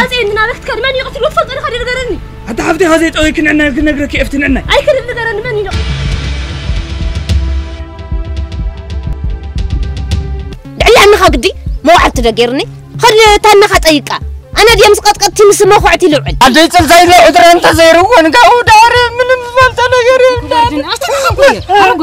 ኣጼ፣ ናበይ ክትከድ? መን እዩ ቀቲልዎ? ትፈልጦ ዲኻ? ንገረኒ። ኣታ ሓፍቲ፣ ኸዘይ ጠወይ ክንዕና ኢልኪ ነግረኪ፣ ኤፍቲ ንዕናይ። ኣይክድን፣ ንገረኒ፣ መን እዩ? ልዕሊ ኣንኻ ግዲ መዋዕልቲ ዶ ገይርኒ? ኸድ ታናኻ ጠይቃ። ኣነ ድየ ምስ ቀጥቀጥቲ ምስ መኹዕቲ ልውዕል? ኣደይ ጽልሳይ ኢለ ዕድረ እንተ ዘይርዎ ንጋው ዳር ምንም ዝፈልጦ ነገር የብላን። ኣስተውዕል እኮ እየ። ኣረጎ።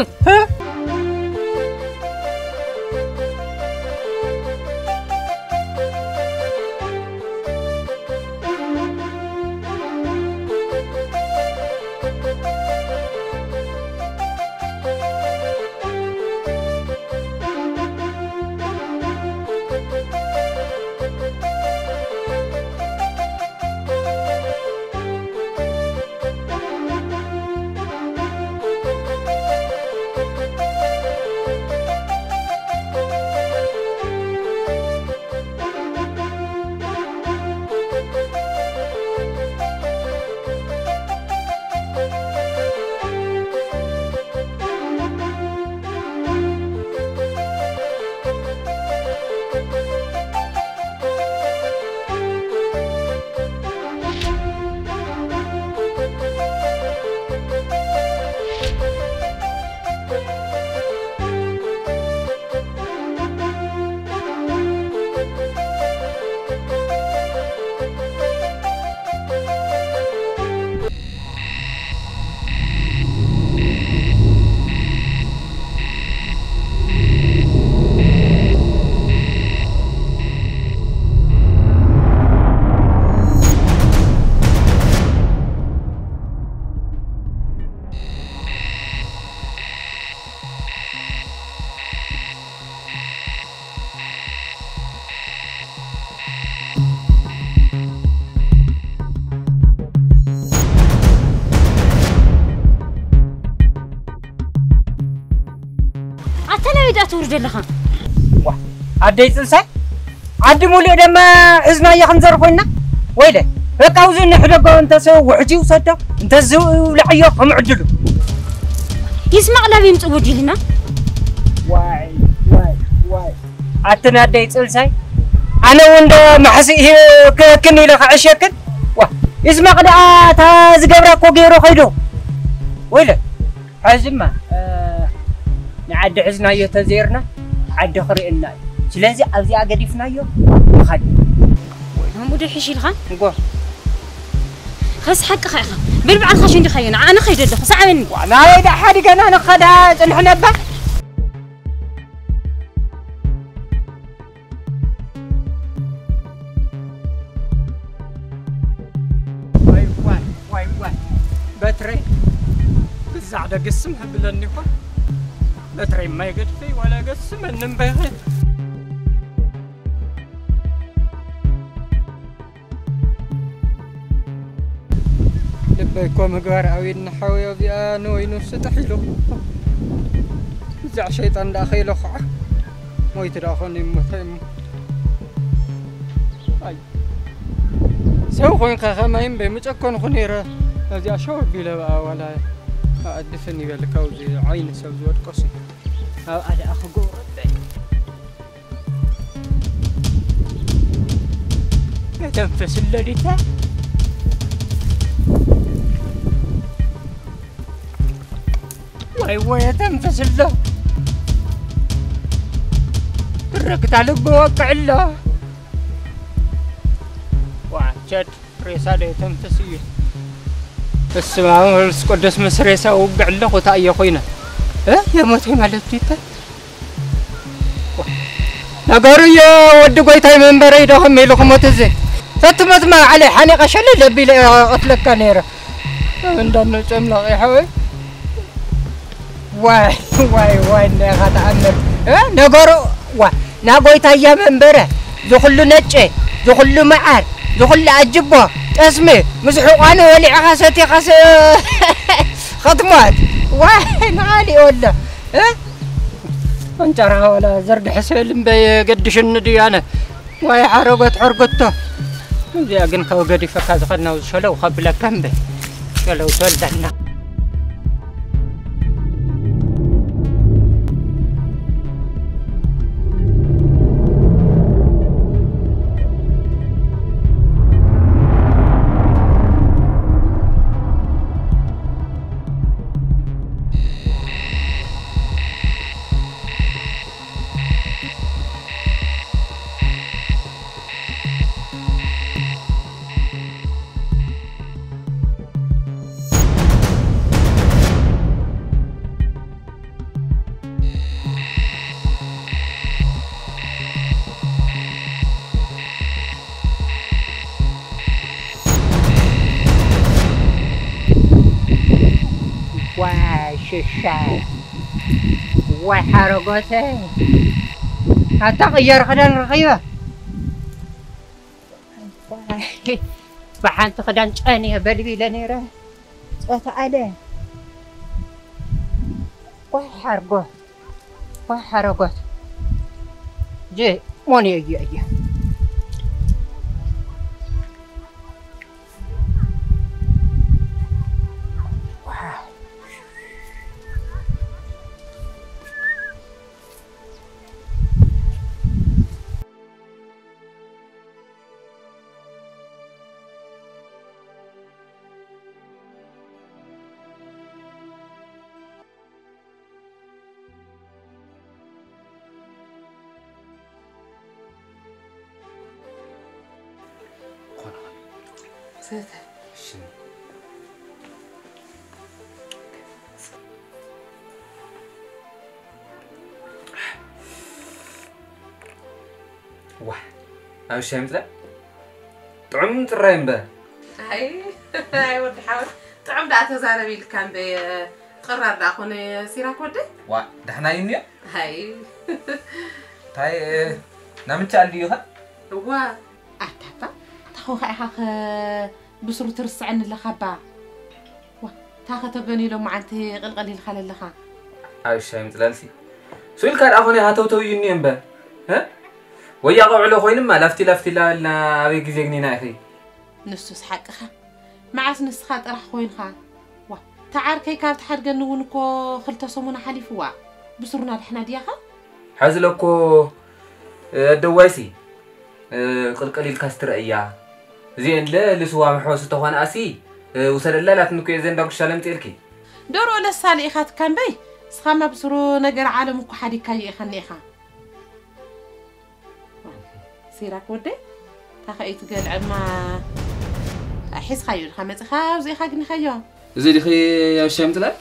ኣታ ናበይ ደኣ ትወርድ ኣለኻ? ዋ፣ ኣደይ ጽልሳይ፣ ዓዲ ሙሉእ ደማ ሒዝናዮ ክንዘርፎ ኢና? ወይለ፣ በቃ፣ ኣብዚ ንሕደጎ፣ እንተ ሰብ ውሕጅ ይውሰዶ፣ እንተ ዝብላዕዮ ከም ዕድሉ። ይስማዕ ላብ ይምጽእ ወዲልና። ዋይ፣ ዋይ፣ ዋይ። ኣትን ኣደይ ጽልሳይ፣ ኣነ እውን ዶ ማሕስእ ሂ-፣ ክህክን ኢለ ክዕሸክን? ዋ፣ ይስማዕ ደኣ እታ ዝገብራ እኮ ገይሩ ከይዱ። ወይለ፣ ሕዚማ፣ እ፣ ንዓዲ ሒዝናዮ ተዘይርና፣ ዓዲ ክርእየና እዩ። ስለዚ ኣብዚኣ ገዲፍናዮ ንኸድ። ወይ፣ ከምኡ ዶ ይሕሽ ኢልካ? እጎ። ኸስ ሓቅኻ ኢኻ። በል በዓልኻ ሽንዲ ኸየና፣ ኣነ ኸይደ ኣለኹ፣ ሰዓበኒ። ዋ፣ ናበይ ደኣ ሓዲገና ንኸዳ ጽንሕ ነባ? ዋይ፣ ዋይ፣ ዋይ፣ ዋይ። በትረይ ግዛዕ ደግስም ህብለኒ እኮ። በትረይ ማይ ገድፈይ ዋላ ገስመኒ እምበይኸ። ልበይ እኮ ምግባር ኣውዩኒ ሓወይ፣ ኣብዚኣ ንወይኑ ስጥሕ ኢሉ። እዛ ሸይጣን ደኣ ከይለኹዓ ሞይቱ ደኣ ኾነ ይሞተ እሞ። ኣይ፣ ሰብ ኾይንካ ከማይ እምበይ ምጨኮንኩ ነይረ። ኣብዚኣ ሸው ኣቢለ በኣ ዋላ ኣዕድፍን ይበል ካብዚ ዓይኒ ሰብ ዝወድቆሲ። ኣብኣ ደኣ ክገብሮ እምበይ። የተንፍስ ለሊታ። ወይ ወይ፣ የተንፍስ ኣሎ። ትርክታ ልቢ ወቅዕ ኣሎ። ዋ፣ ቸድ፣ ሬሳ ዶ የተንፍስ እዩ? በስመ አብ ወመንፈስ ቅዱስ፣ ምስ ሬሳ ውግዕ ኣለኹ፣ እንታይ እየ ኮይነ? እ? የሞተ ማለት ይተ? ነገሩ እየ፣ ወዲ ጎይታይ መንበረይ ዶ ከመይ ኢሉ ክሞት እዚ? ተትሞት ማ ዓለይ ሓኒቐ ሸለል ኣቢለ እየ ቀትለካ ነይረ። እንዳኖ ጨምላቕ ይሓወይ። ዋይ፣ ዋይ፣ ዋይ፣ እንታይ ኢኻ ተኣምር? እ? ነገሩ፣ ዋ፣ ናጎይታያ መንበረ፣ ዝኹሉ ነጨ፣ ዝኹሉ መዓር፣ ዝኹሉ ኣጅቦ፣ ጠስሚ፣ ምስ ሕቋኑ በሊዕኻ ሰቲኻስ ኸትሞት። ዋይ፣ ንዓሊ ወሎ። እ? ኣንጨራኻ ወላ ዘርግሐ ስእል እምበይ ገድሽኒ ድዩ ኣነ? ዋይ ሓረጎት ሐርጎቶ። እዚኣ ግን ካብ ገዲፈካ ዝኸድና ሸለው ከብለካ እምበይ። ሸለው ትወልዳና። ዋይ ሽሻይ፣ ዋይ ሓረጎተይ፣ ኣታ ቅየር ክዳን ረኺበ። ዋይ፣ ብሓንቲ ክዳን ጨንየ በልቢለ ነይረ። ጾታ ኣለ። ዋይ ሓርጎ፣ ዋይ ሓረጎት። ጀ ሞን እየ እየ። ዋይ። ኮነ። ሰተ። እሺ። ዋ፣ ኣብ ሻሂ ምፅላእ ጥዑም ጥራይ እምበር። ኣይ፣ ኣይ ወዲ ሓወት፣ ጥዑም ደኣ ተዛረብ ኢልካ እምበይ፣ ቅራር ደኣ ኮነ ሲራክ ወደይ። ዋ፣ ዳሕና እዩ እኒኦ። ኣይ። እንታይ፣ ናምቻ ኣልዩ ኢኻ? እዋ። ኣታባ፣ ታኾ ኸ ኢኻ ኸ ብስሩ ትርስዐኒ ኣለኻ ባ? ዋ፣ ታኸ ተበኒ ሎማዓንቲ ቅልቅል ኢልካ ለለኻ። ኣብ ሻሂ ምፅላልሲ። ሱኢልካ ደኣ ኾነ ሃተውተው እዩ እኒኦ እምበር። እ? ወያ ቀውዕሎ ኮይንማ ላፍቲ ላፍቲ ላበልና ኣበይ ግዜ ግኒና ኢኺ? ንሱስ ሓቅኻ። መዓስ ንስኻ ጥራሕ ኮይንኻ? ዋ፣ ተዓርከይ ካብ ተሓድገኒ እውን እኮ ክልተ ሰሙን ሓሊፍዋ። ብስሩና ድሕና ድያኻ? ሓዚ ለኮ፣ እ፣ ኣደዋይሲ፣ እ፣ ቅልቅል ኢልካስ ትረእያ። እዚኤን ለ ልስዋ መሕወሲ ተኾነ ኣሲ፣ እ፣ ውሰደላ ላትንኩ እየ ዘንዳ ጉሻ ለምፅኤልኪ። ደሮ ለሳ ልኢኻትካ እምበይ፣ እስኻማ ብስሩ ነገር ዓለም እኮ ሓዲግካዮ ኢኻ እኒኢኻ። ሲራክ ወደይ፣ ታኸ እዩ ትገልዐማ? ሒዝካዮ ድኻ መፂኻ ኣብዚእኻ ግኒኻዮ? እዚ ዲኺ ኣብ ሻሂ ምፅላል?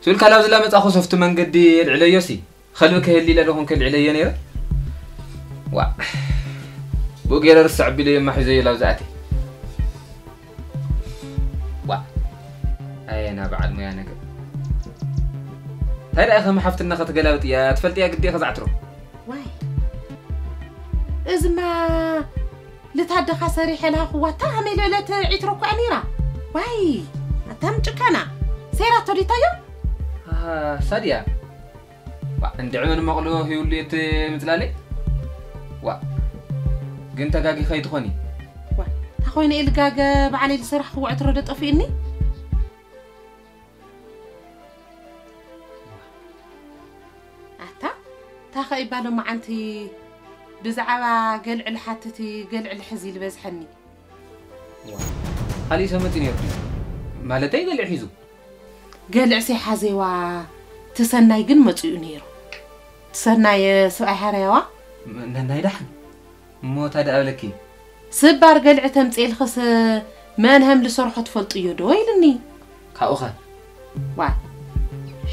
ስብል ካላብ ዝላ መፃኹ ሶፍቲ መንገዲ የልዕለዮ ሲ። ኸልቢ ከህሊ ኢለ ዶኹን ከልዕለዮ ነይረ። ዋ። ብኡ ገይረ ርስዕ ኣቢለዮ እማ ሒዘዮ ላብ ዝኣቴ። ዋ። ኣየና በዓል ሞያ ነገር። እንታይ ደኣ ከም ሓፍትና ኸትገላብጥ እያ፣ ትፈልጥያ ግዲ እየ ኸዝዓትሮ። ዋይ። እዝማ ልታደኻ ሰሪሐ ለሃኹዋ፣ እታ ሃመይ ልዕለት ዒትሮ እኮ እያ ነይራ። ዋይ፣ ኣታ ምጭካና። ሰይራቶ ዲታዮ? ኣሃ፣ ሳድያ። ዋ፣ እንድዒ መን መቕሎ ሂብሉ የት ምጽላለይ? ዋ፣ ግን ተጋጊ ከይትኾኒ። ዋ፣ እንታ ኮይነ ኢልጋገ ባዕለይ ዝሰራሕክዎ ዕትሮ ዶ ጠፊእኒ? ኣታ፣ ታኸ ይባሎ መዓንቲ ብዛዕባ ገልዒ ልሓትት ገልዒ ልሕዝ ኢሉ በዝሐኒ። ዋ፣ ካሊእ ሰብ መጺኡ ነይሩ ድዩ? ማለተይ ገልዒ ሒዙ። ገልዕሲ ሓዘዋ ትሰናይ ግን መጺኡ ነይሩ። ትሰናይ ሰብኣይ ሃረያዋ? ም-፣ ነ-፣ ናይ ደሓን። እሞ እንታይ ደኣ በለኪ? ስባር ገልዒ ተምጽኤልኽስ መን ሃም ልሰርሖ ትፈልጥዮ ዶ ኢልኒ። ካብኡኸ? ዋ፣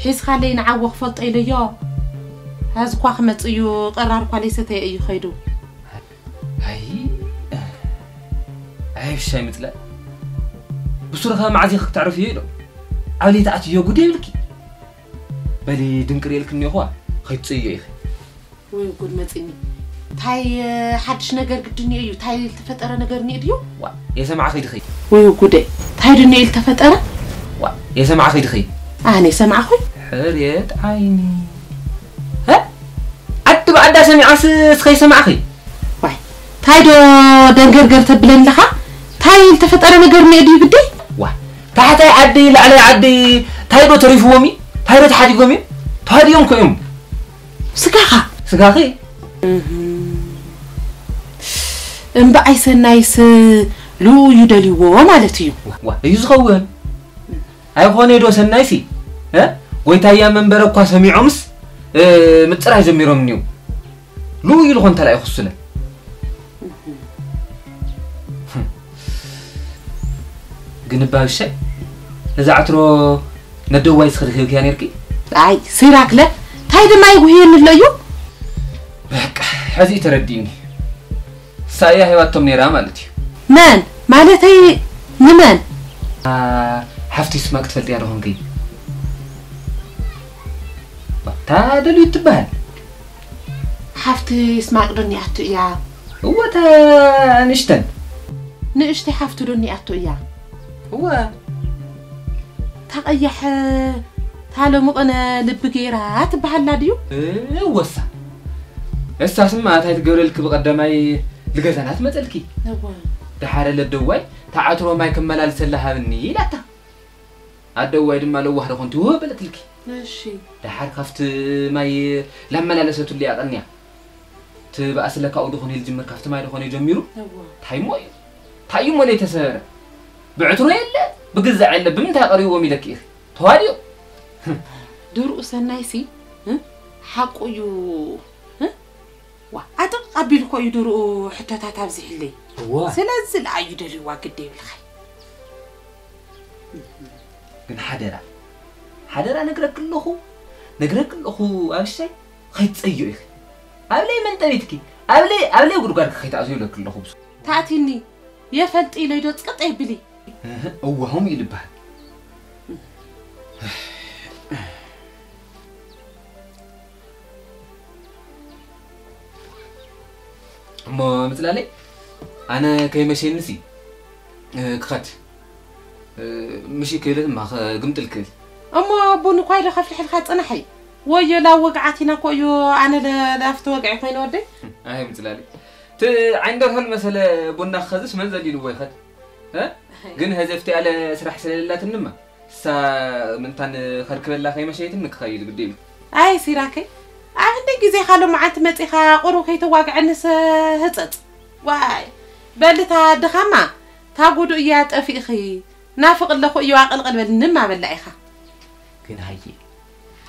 ሒዝኻለይ ንዓዎ ክፈልጦ ኢለዮ። ሐዚ እኳ ክመጽእ እዩ፣ ቀራር እኳ ለይሰተየ እዩ ኸይዱ። ኣይ፣ ኣይ፣ ብሻይ ምጽላእ። ብሱርኻ መዓዝ ኢኺ ክተዕርፍዮ ኢሎ። ዓብሊ ተኣትዮ ጉድ የብልኪ። በሊ ድንቅር ኢልክኒ እኳ፣ ኸይትጽእዮ ኢኺ። ወይ ጉድ መጺኒ። ታይ ሓድሽ ነገር ግድን እዩ? ታይ ዝተፈጠረ ነገር እኒኦ ድዩ? ዋ፣ የሰማዕኺ ድኺ? ወይ ጉደይ፣ ታይ ድንዮ ዝተፈጠረ? ዋ፣ የሰማዕኺ ድኺ? ኣነ ሰማዕኹ? ሕርየት ዓይኒ። ሀ? ዓዲ ብዓዳ ሰሚዓስ እስኸ ይሰማዕኺ? ዋይ፣ ታይ ዶ ደንገርገር ተብለን ኣለኻ? ታይ ዝተፈጠረ ነገር እኒኦ ድዩ ግዲ? ዋ፣ ታሕታይ ዓዲ፣ ላዕላይ ዓዲ፣ ታይ ዶ ተሪፍዎም እዩ? ታይ ዶ ተሓዲጎም እዮም? ተዋዲኦም እኮ እዮም። ስጋኻ? ስጋኺ? እህም። እምበኣይ ሰናይስ ልኡ እዩ ደልይዎ ማለት እዩ። ዋ፣ ዋ፣ እዩ ዝኸውን። ኣይኾነ ዶ ሰናይሲ? እ? ጎይታያ መንበረ እኳ ሰሚዖምስ፣ እ፣ ምጽራይ ጀሚሮም እኒው። ልኡ ኢሉ ኾን ተላኢ ክሱለ። ግን እባ ብሻይ፣ ነዛ ዕትሮ ነደዋይ ስኽሪ ሂብክያ ነይርኪ? ኣይ፣ ሲራክለ፣ ታይ ድማ ይጉህየኒ ኣሎ እዩ? በቃ፣ ሕዚ እዩ ተረዲእኒ። እሳ እያ ሂባቶም ነይራ ማለት እዩ። መን? ማለተይ ንመን? አ፣ ሓፍቲ ስማ ክትፈልጥያ ዶ ኾንኪ? ኣደልዩ ትበሃል። ሓፍቲ ስማቅ ዶ እኒኣቶ እያ? እወ እታ ንእሽተን ንእሽተይ ሓፍቱ ዶ እኒኣቶ እያ? እወ እታ ቀያሕ እታ ሎሚ ቅነ ልቢ ገይራ ትበሃላ ድዩ? እወሳ እሳስማ እንታይ ትገብረልኪ ብቀዳማይ ልገዛና ትመፀልኪ እወ ደሓረ ለደዋይ ተዓትሮ ማይ ክመላልሰላ ሃብኒ ኢላታ ኣደዋይ ድማ ለዋህ ደኾን ትውህ በለትልኪ እሺ ደሓር ካብቲ ማይ ላመላለሰትሉ እያ ቀንያ ትበኣስለካ ኡ ደኾን ኢል ጅምር ካብቲ ማይ ደኾን ጀሚሩ እወ ታይሞ እዩ ታይሞ ለይተሰበረ ብዕትሮ የለ ብግዛዕ የለ ብምንታይ ቀሪብዎም ኢለኪ ኢኺ ተዋዲኦ ድርኡ ሰናይሲ እ? ሓቁ እዩ እ? ዋ ኣጥቕ ኣቢሉ ኮ እዩ ድርኡ ሕቶታት ኣብዚሕለይ እዋ ስለዚ ለኣዩ ደልይዋ ግደ ይብልኻይ ግን ሓደራ ሓደራ ነግረኪ ኣለኹ ነግረኪ ኣለኹ ኣብሻይ ኸይትፀዮ ኢኺ ኣብለይ መንጠቢትኪ ኣብለይ ኣብለይ ጉድጓድኪ ኸይትኣትዮ ይብለኪ ኣለኹ ብሱ ታእቲኒ የፈልጥ ኢለይ ዶ ፅቅጥ የብሊ እህ፣ እወ ሆም ኢሉ ይበሃል እሞ ምፅላለይ ኣነ ከይመሸኒ ሲ እ፣ ክኸድ እ፣ ምሽ ክብል ድማ ግምጥል ክብል እሞ ቡን እኳ ኢለ ከፍልሕልካ ፅናሐይ ወዮ ላብ ወግዓት ኢና ኮ እዩ ኣነ ለ- ላፍቲ ወግዒ ኮይነ ወደይ ኣይ ምፅላለይ እቲ ዓይንደርሆል መሰለ ቡና ክኸዝስ መን ዘሊልዎ ይኸድ እ? ግን ሀዘፍቲ ያለ ስራሕ ስለሌላትንማ እሳ ምንታን ከርክበላ ከይመሸይትን ንክኸይድ ግዲ ኢሉ ኣይ ሲራከይ ኣብ እንደ ግዜኻ ሎመዓንቲ መፂኻ ቁሩብ ከይተዋግዐንስ ህፀፅ ዋይ በልታ ድኻማ ታጉዱ እያ ጠፊእኺ ናፍቕ ኣለኹ እዩ ኣቐልቐል በልኒ ማበላ ኢኻ ግን ሃየ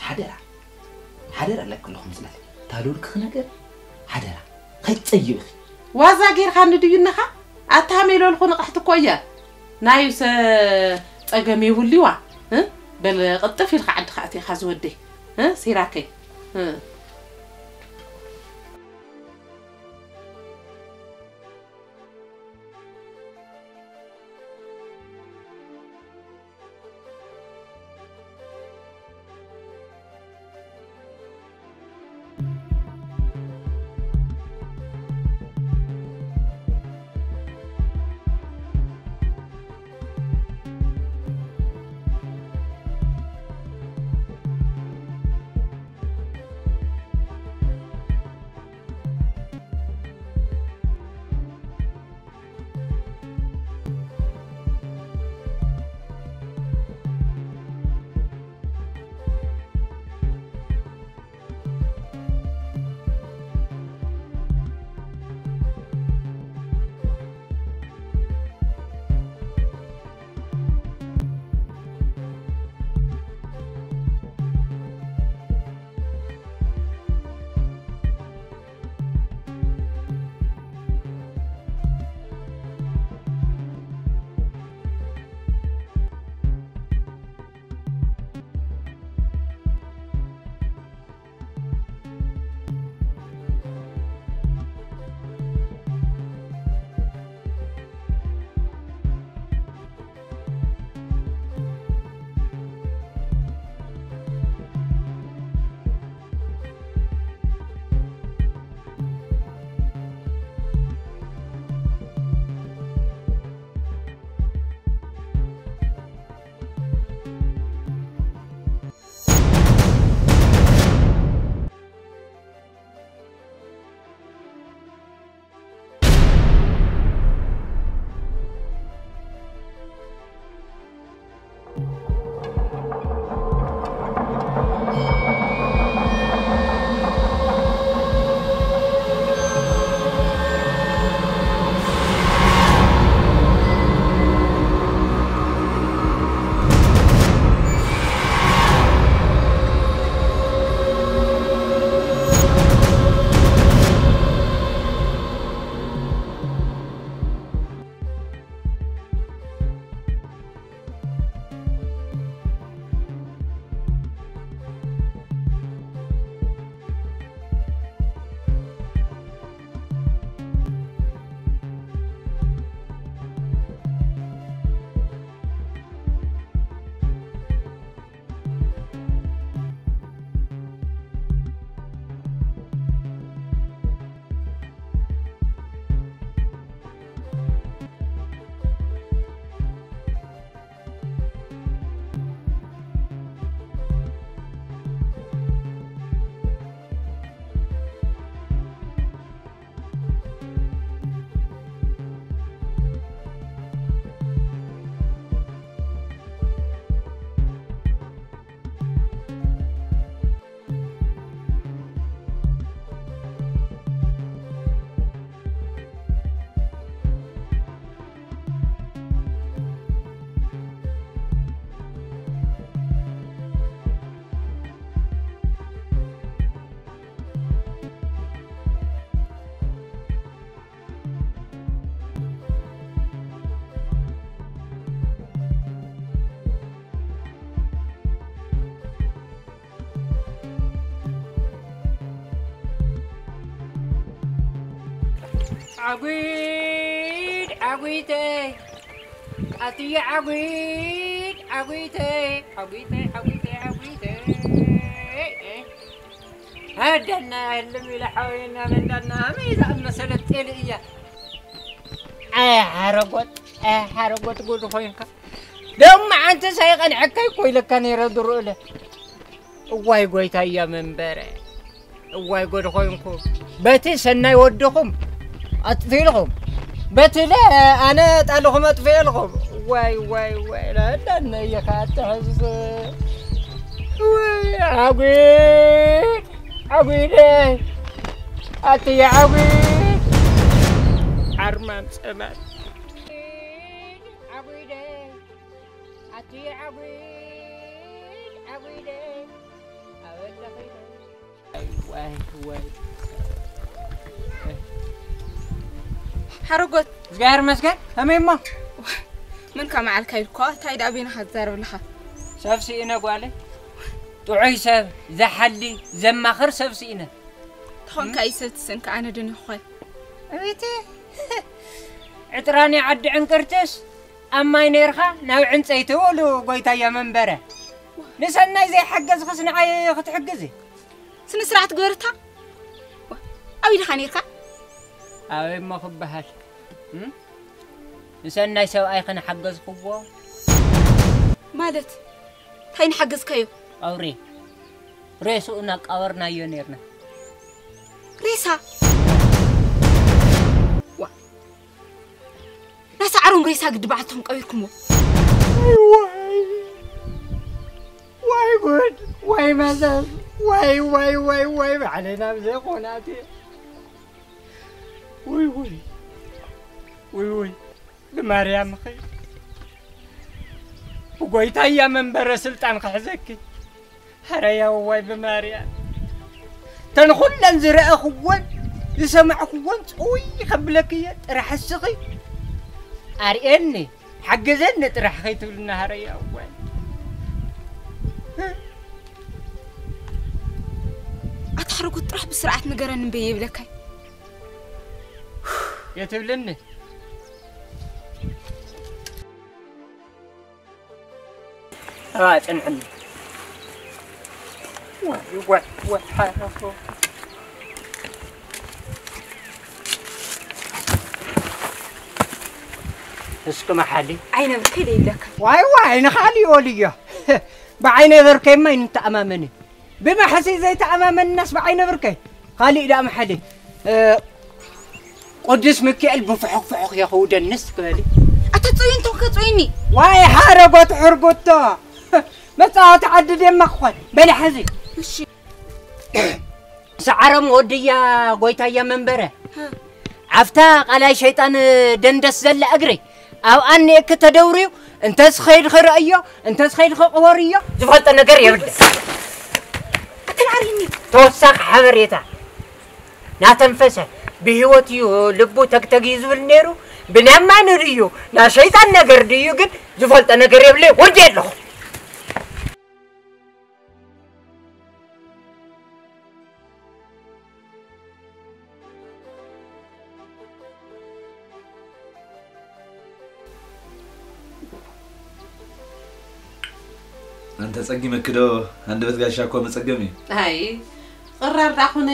ሓደራ ሓደራ ኣለክልኹም ዝለለ ታሉልክኽ ነገር ሓደራ ከይትፀይብኺ ዋዛ ጌርካ ንድዩነኻ ኣታ ሃመይ ለልኹ ንቕሕቲ እኮ እየ ናዩሰ ፀገም የብሉዋ በል ቅልጥፍ ኢልካ ዓድኻ ኣትኻ ዝወደይ ሲራከይ ዓጒድ ዓጒተይ ኣትየ ዓጒድ ዓጒተይ ዓጒተይ ዓጒተይ ዓጒተይ ሃዳና ህልም ኢለ ሓወይና መንዳና ኣመይ ዝኣመሰለት ጤል እያ። ኣይ ሓረጎት ኣይ ሓረጎት ጉድ ኮይንካ። ደሞ ሓንቲ ሳይቐንዐካ እኮ ኢለካ ነይረ ድሮ እለ። እዋይ ጎይታ እያ መንበረ። እዋይ ጎድ ኮይንኩ። በቲ ሰናይ ወድኹም ኣጥፊልኹም፣ በቲ ለ ኣነ ጣልኹም ኣጥፊልኹም። ዋይ ዋይ ዋይ ላዳነ እየካ ኣትሕዝብ። ወይ ዓጒድ ዓጒደ ኣቲ ዓጒድ ዓርማም ጸማል ዓጒደ ኣቲ ዓጒድ ዓጒደ ኣበለኺ ዋይ ዋይ ሓረጎት እግዚኣብሔር ይመስገን። ከመይ እሞ? ምን ከመዓልካ ኢልኳ? እንታይ ደኣ በይንኻ ትዛረብ ኣለኻ? ሰብ ስኢነ ጓለይ። ጥዑይ ሰብ፣ ዝሓሊ፣ ዘማኽር ሰብ ስኢነ። ተኾንካ እዩ ሰብ ትስእንካ፣ ኣነ ድን ይኾን? እቤቴ ዕጥራኒ ዓዲ ዕንቅርትስ ኣብ ማይ ነይርካ ናብ ዕንፀይቲ ወሉ ጎይታያ መንበረ። ንሰናይ ዘይሓገዝኽስ ንዓይ ክትሕግዚ? ስነ ስርዓት ግበርታ። ዋ፣ ኣበይ ኢኻ ነይርካ? ኣበይ እሞ ክበሃል? እም? ንሰናይ ሰብኣይ ከነሓገዝክዎ። ማለት? እንታይ ንሓገዝካዮ? ኣውሬ። ሬስኡ እናቃበርናዮ ነይርና። ሬሳ? ዋ። ናሳዕሮም ሬሳ ግዲ በዓልቶም ቀቢርኩምዎ። ዋይ፣ ዋይ ጉድ፣ ዋይ መዘዝ፣ ዋይ፣ ዋይ፣ ዋይ፣ ዋይ ባዕለይ ናብ ዘይኮናት። ውይ፣ ውይ፣ ውይ፣ ውይ፣ ብማርያም ኸይ ብጎይታ እያ መንበረ ስልጣን ክሕዘኪ። ሐረያ እዋይ ብማርያም። ተን ኩለን ዝረኣኽወን ዝሰማዕኽወን ጽውይ ከብለክየ ጥራሕ እስኺ ኣርእየኒ ሓግዘኒ ጥራሕ ከይትብልና ሐረያ እዋይ። ኣታ ሓረጎት ጥራሕ ብስርዓት ንገረኒ እምበይ ይብለካይ። የትብልኒ። ኣዋ ጽንሕኒ። ዋይ፣ ዋይ፣ ዋይ፣ ሓረጎ። እስኪ መሓሊ። ዓይነ ብርከይ ደይብለካ። ዋይ፣ ዋይ፣ ንኻሊ ይወልዮ። ብዓይነ በርከይማ ይንተኣማመኒ። ብመሐሲ ዘይተኣማመንናስ ብዓይነ ብርከይ። ካሊእ ደኣ መሓሊ። እ፣ ቅዱስ ሚካኤል ብፍሑኽ ፍሑኽ የኽውደንስ ክበሊ። ኣታ ጽውይ እንቶም ከጽውይኒ። ዋይ ሓረጎት ሕርጉቶ። መጻወቲ ዓዲ ደማ ክኾን። በሊ ሓዚ። እሺ። ሰዓሮም ወድያ ጎይታያ መንበረ። ሀ። ዓፍታ ቃላይ ሸይጣን ደንደስ ዘላ እግሪ። ኣብ ኣንኤክ ተደውርዩ እንተ ዝኸይድ ክርእዮ፣ እንተ ዝኸይድ ክቕበርዮ ዝፈልጦ ነገር የብለ። ኣተልዓልኒ። ተወሳኺ ሓበሬታ። ናተንፈሰ ብህይወት እዩ ልቡ ተግተግ እዩ ዝብል ነይሩ። ብናማን ድዩ፣ ና ሸይጣን ነገር ድዩ ግን ዝፈልጦ ነገር የብለ። ወዲ ኣለኹ። ኣንተ ጸጊመኪ ዶ? ሃንደበት ጋሻ እኮ መጸገም እዩ። ኣይ፣ ቅራር ደኣ ኾነ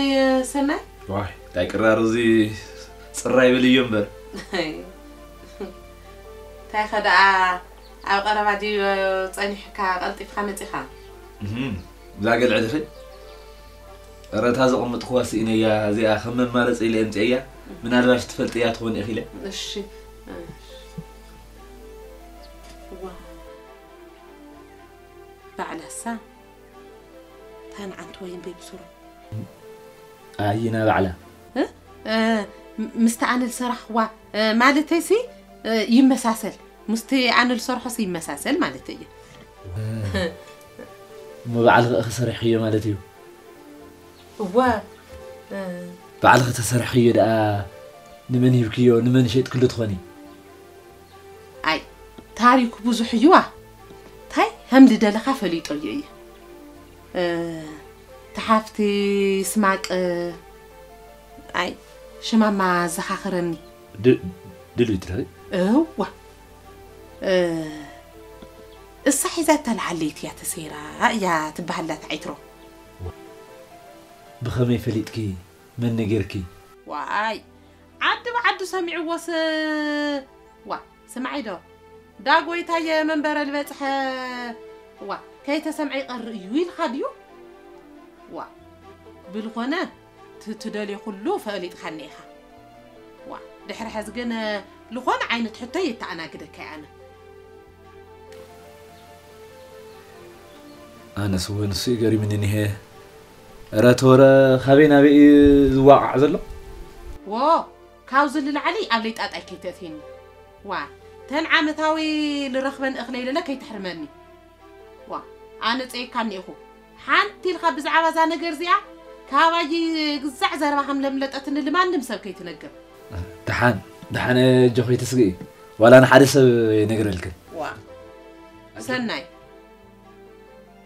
ሰናይ? ዋይ፣ እንታይ ቅራር፣ እዚ ጽራይ በልዮ እምበር። ኣይ፣ እንታይ ኸ ደኣ ኣብ ቀረባ ድዩ ጸኒሕካ ቀልጢፍካ መጺኻ? እህም፣ እዛ ገልዐ ድኺ? ኧረ እታ ዘቐመጥኩዋ ስኢነያ፣ እዚኣ ከም መማረፂ ኢለ ኣምፅኤያ፣ ምናልባሽ ትፈልጥያ ትኾን ኢኺ ኢለ። እሺ። እዋ። ባዕላሳ፣ እታ ንዓንቲ ወይን ቤብስሮ። ኣየና ባዕላ? እ? እ፣ ም-፣ ምስቲ ኣነ ዝሰራሕኽዋ፣ እ፣ ማለተይሲ፣ እ፣ ይመሳሰል። ምስቲ ኣነ ዝሰርሖሲ ይመሳሰል ማለት እየ። እሞ ባዕልኺ ኢኺ ሰሪሕኽዮ ማለት እዩ? እወ፣ እ። ባዕልኺ ተሰሪሕኽዮ ደኣ ንመን ሂብክዮ፣ ንመን ሸይጥክሉ ትኾኒ? ኣይ፣ ታሪኩ ብዙሕ እዩዋ። ታይ ከም ዝደለኻ ፈሊጠዮ እየ። እ፣ ተሓፍቲ ስማቅ፣ ኣይ፣ ሽማማ ዘኻኽረኒ። ድሉይ ትለኺ? እዋ። እሳ ሒዛታ ለዓለይቲ እያ ተሰይራ እያ ትበሃል ኣላ ተዓይትሮ። ብኸመይ ፈሊጥኪ? መን ነጊርኪ? ዋይ፣ ዓዲ ብዓዲ ሰሚዕዎስ። ዋ፣ ስምዓይ ዶ፣ ዳጎይታየ መንበረ ዝበጽሐ። ዋ፣ ከይተሰምዐ ይቐር እዩ ኢልካ ድዩ? ዋ፣ ብልኾነ፣ ት- ትደልዮ ኩሉ ፈሊጥካኒ ኢኻ። ዋ፣ ድሕሪ ሕዚ ግን ልኾነ ዓይነት ሕቶ የተኣናግደካ እየ ኣነ። ኣነስ እወ ንሱ እዩ ገሪምኒ እኒሄ። እረ እቲ ወረ ካበይ ናበይ እዩ ዝዋቃዕ ዘሎ? ዎ፣ ካብዚ ንላዕሊ ኣብ ለይጣጣይ ከይተእትየኒ። ዋ፣ ተን ዓመታዊ ልረኽበን እኽለ ኢለለ ከይተሕርመኒ። ዋ፣ ኣነ ጸይካ እኒኢኹ። ሓንቲ ኢልካ ብዛዕባ እዛ ነገር እዚኣ ካባይ ግዛዕ ዘረባ ከም ለምለጠትኒ ልማንም ሰብ ከይትነግር። ደሓን፣ ደሓን ኣጆኺ ትስግኢ። ዋላ ንሓደ ሰብ ይነግረልክን። ዋ፣ ሰናይ።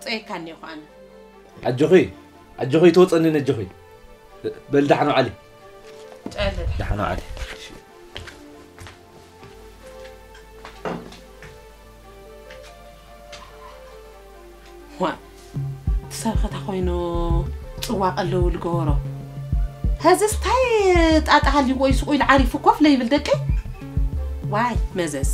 ጸይካ እኒኢኹ ኣነ። ኣጆኺ፣ ኣጆኺ ትወጸኒ ነጆኺ። በል ደሓን ውዓሊ። ጨለ። ደሓን ውዓሊ። ዋ፣ እቲ ሰብ ኸታ ኮይኑ ጽዋቕ ኣለዉ ልገበሮ። ሐዚስ ታይ ጣጣ ሃልዩ ወይ ስቑ ኢሉ ዓሪፉ ኮፍ ለይብል ደቂ? ዋይ፣ መዘዝ።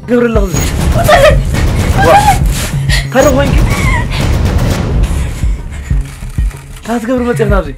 ገብረ ኣለኹ። ዋ፣ ካልእ ኮይንኪ? እንታይ ትገብሪ መፂእኺ ናብዚ?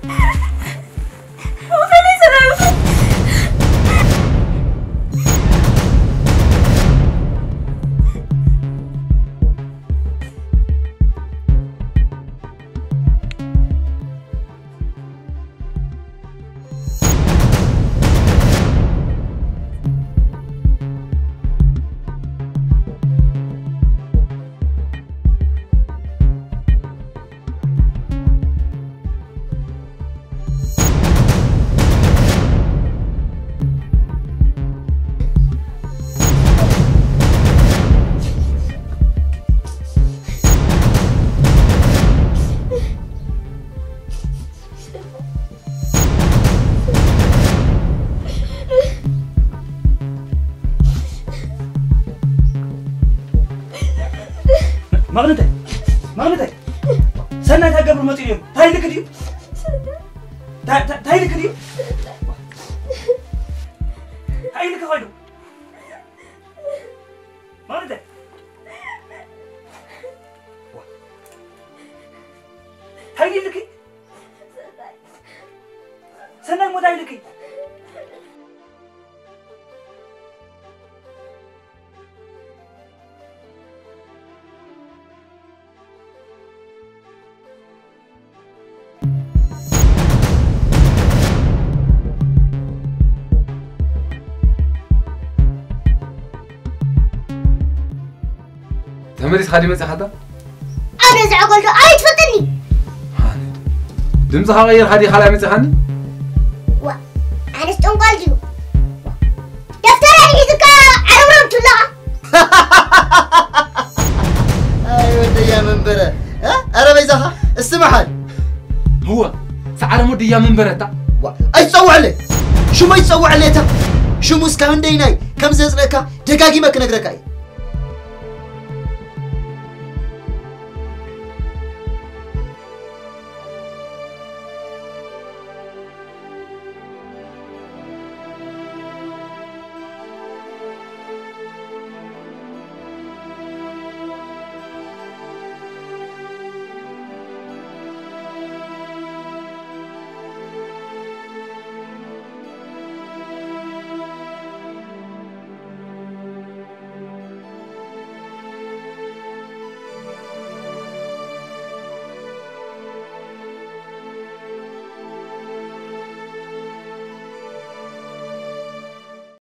መቕንተይ፣ መቕንተይ፣ ሰናይ እንታይ ገብሩ መፂኡ እዮም? እንታይ ኢልክ ድዩ? እንታይ፣ እንታይ፣ እንታይ ኢልክ ድዩ? እንታይ ኢልክ ኮይኑ? መቕንተይ። እንታይ ኢልክ? ሰናይ ሞታ ኢልክ? መሊስካ ድዩ መጺኻታ? ኣነ ዝዕጎልዶ ኣይትፈልጥኒ። ድምፅኻ ቀይርካ ድዩ ካልኣይ መጺኻኒ? ዋ ኣነስ ጠንቋል ድዩ? ደፍተራ ሒዝካ ዓረብረብ ትብለኻ። ኣይ ወደያ መንበረ እ? ኣረ በይዛኻ እስቲ መሓል ህወ ሰዓረ ሞድያ መንበረታ ዋ፣ ኣይትፀውዐለይ ሽሙ ኣይትፀውዐለይ እታ ሽሙ እስካብ እንደይናይ ከም ዘፅለካ ደጋጊመ ክነግረካ እዩ